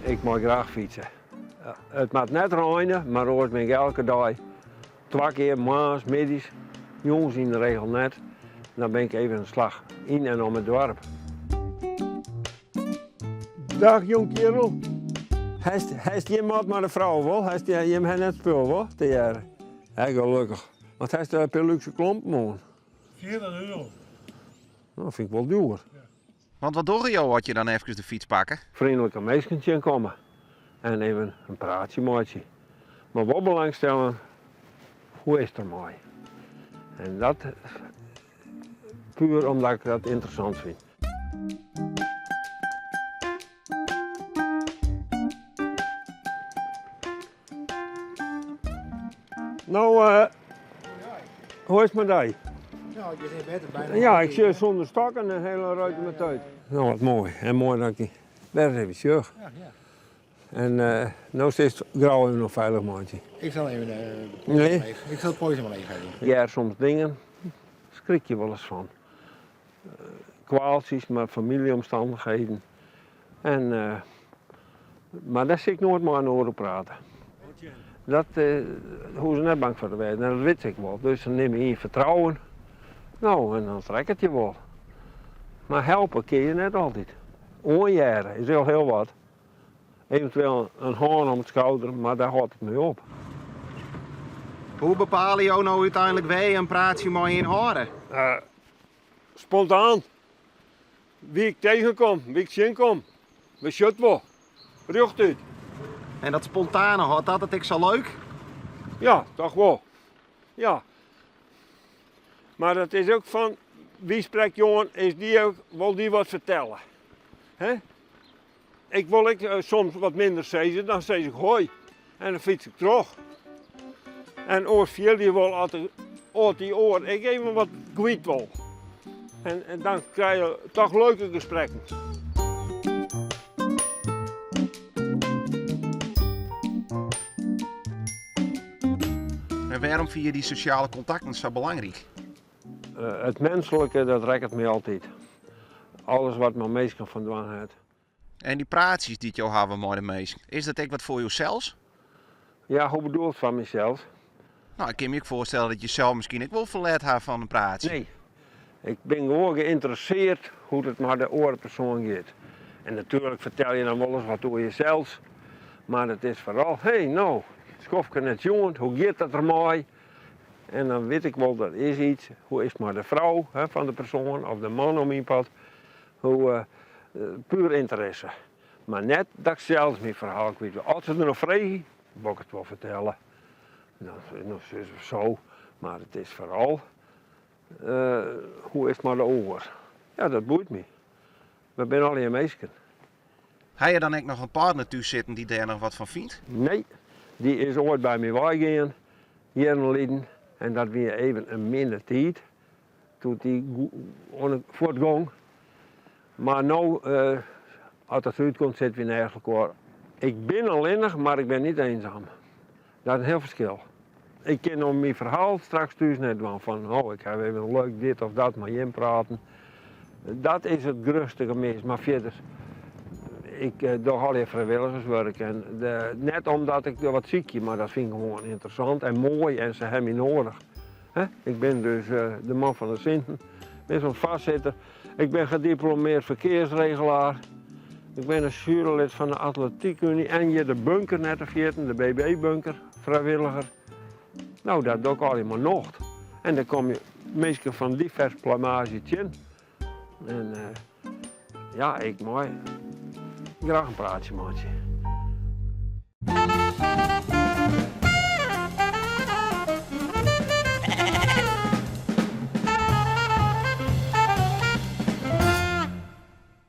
Ik mei graach fytse. It moat net reine, mar oars bin ik elke dei twa kear, moarns, middeis, jûns yn de regel net. Dan bin ik even in slach yn en om it doarp. Dag jongkeardel. Hast gjin mat mei de frou wol? Hast jim ha net spul wol tegearre? Hè, gelokkich. Want hast in pear lúkse klompen oan. 40 euro. No, fyn ik wol djoer. Want wat dogge jo as je dan efkes de fyts pakke? Freonlike minsken tsjinkomme en even in praatsje meitsje. Mar wol belangstellen, hoe is it der mei? En dat puer omdat ik dat ynteressant fyn. No, hoe is it mei dy? Ja, it giet better bijna. Ja, ik sjoch sûnder stokken in hiele ruimte mei tiid. No, wat moai. En moai dat ik dy wer ris even sjoch. Ja, ja. En no silst Grou even noch feilich meitsje. Ik sil even de nee. Ik sil it poaisje mar leech helje. Hear soms dingen, skrik je wolris fan. Kwaaltsjes, mar famyljeomstannichheden. En, mar dêr sil ik noait mei in oar oer prate. Dat hoege se net bang foar te wêzen en dat wit se ek wol. Dus se nimme yn fertrouwen. No, en dan trekt it je wol. Mar helpe kin je net altyd. Oanhearre is al hiel wat. Eventueel in hân om it skouder, mar dêr hâldt it mei op. Hoe bepale jo no úteinlik wêr't je in praatsje mei ien hâlde? Spontaan. Wie ik tegenkom, wie ik tsjinkom. We sjocht wol. Rjochtút. En dat spontane, hâldt dat it ek sa leuk? Ja, toch wol. Ja. Mar dat is ek fan, wie sprekt je oan, is dy ek, wol dy wat fertelle. Hè? Ik wol ek soms wat minder sizze, dan sis ik hoi en dan fyts ik troch. En oars fiel je wol as oft dy oar ek even wat kwyt wol. En, en dan krije je toch leuke gesprekken. En wêrom fine je dy sosjale kontakten sa belangryk? It menselijke, dat rekket my altyd. Alles wat mei minsken fan dwaan hat. En dy praatsjes dy't jo hawwe mei de minsken, is dat ek wat foar josels? Ja, hoe bedoelst foar mysels? No, ik kin my ek foarstelle dat je sels miskien ek wol ferlet ha fan in praatsje. Nee, ik bin gewoan geïnteresseerd hoe't it mei de oare persoan giet. En natuerlik fertel je dan wolris wat oer jesels, mar it is foaral, hey, no, skoftke net sjoen, hoe giet it der mei? En dan wit ik wol, der is iets, hoe is it mei de frou fan de persoan of de man om myn part, hoe, puer ynteresse. Mar net dat ik sels myn ferhaal kwyt wol. As se der noch freegje, wol ik it wol fertelle. Dan sizze we so, mar it is foaral, hoe is it mei de oar? Ja, dat boeit my. We binne allegear minsken. Ha je dan ek noch in partner thús sitten dy't dêr noch wat fan fynt? Nee, dy is oait by my weigien, jierren liden. En dat wie even in minne tiid, doe't dy oan it fuortgong. Mar no, as it útkomt, sitte wy neist elkoar. Ik bin allinnich, mar ik bin niet eenzaam. Dat is in hiel ferskil. Ik kin om myn ferhaal straks thús net dwaan fan oh, ik haw even leuk dit of dat mei jim praten. Dat is it grutste gemis, mar fierders, ik doch allegear frijwilligerswurk en net omdat ik wat sykje, mar dat fyn ik gewoan ynteressant en moai en se ha my noadich. Ik bin dus de man fan de sinten, bin zo'n foarsitter. Ik bin gediplomeerd ferkearsregelaar. Ik bin in sjuerylid fan de Atletiekunie en hjir de bunker net te ferjitten, de BB-bunker, frijwilliger. No, dat doch ik allegear mei nocht. En dan kom je minsken fan divers pluimage tsjin. En ja, ik mei graach in praatsje meitsje.